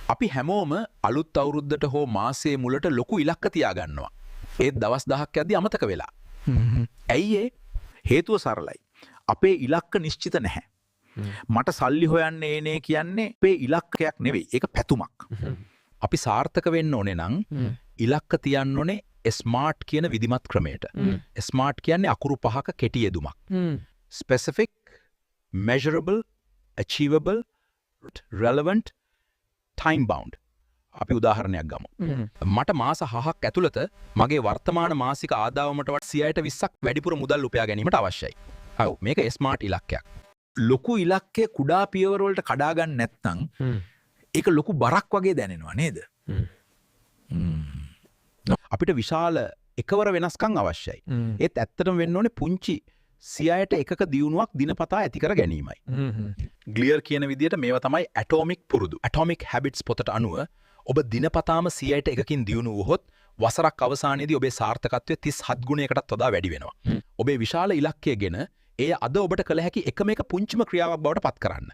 අපි හැමෝම අලුත් අවුරුද්දට හෝ මාසයේ මුලට ලොකු ඉලක්ක තියාගන්නවා. ඒත් දවස් 10ක් යද්දි අමතක වෙලා. ඇයි ඒ? හේතුව සරලයි. අපේ ඉලක්ක නිශ්චිත නැහැ. මට සල්ලි හොයන්න ඕනේ කියන්නේ අපේ ඉලක්කයක් නෙවෙයි. ඒක පැතුමක්. අපි සාර්ථක වෙන්න ඕනේ නම් ඉලක්ක තියන්න ඕනේ ස්මාර්ට් කියන විධිමත් ක්‍රමයට. ස්මාර්ට් කියන්නේ අකුරු පහක කෙටි යෙදුමක්. Specific, measurable, achievable, relevant, time bound. අපි උදාහරණයක් ගමු. මට මාස 6ක් ඇතුළත මගේ වර්තමාන මාසික ආදායමට වඩා 20%ක් වැඩිපුර මුදල් උපයා ගැනීමට අවශ්‍යයි. ඔව්, මේක ස්මාර්ට් ඉලක්කයක්. ලොකු ඉලක්කය කුඩා පියවර වලට කඩා ගන්න නැත්නම් ඒක ලොකු බරක් වගේ දැනෙනවා නේද? අපිට විශාල එකවර වෙනස්කම් අවශ්‍යයි. ඒත් ඇත්තටම වෙන්න ඕනේ පුංචි 1%ක දියුණුවක් දිනපතා ඇති කර ගැනීමයි. ග්ලියර් කියන විදිහට මේවා තමයි ඇටොමික් පුරුදු. ඇටොමික් හැබිට්ස් පොතට අනුව ඔබ දිනපතාම 1%කින් දියුණු වුවහොත් වසරක් අවසානයේදී ඔබේ සාර්ථකත්වය 37 ගුණයකටත් වඩා වැඩි වෙනවා. ඔබේ විශාල ඉලක්කය ගැන එය අද ඔබට කළ හැකි එකම එක පුංචිම ක්‍රියාවක් බවට පත් කරන්න.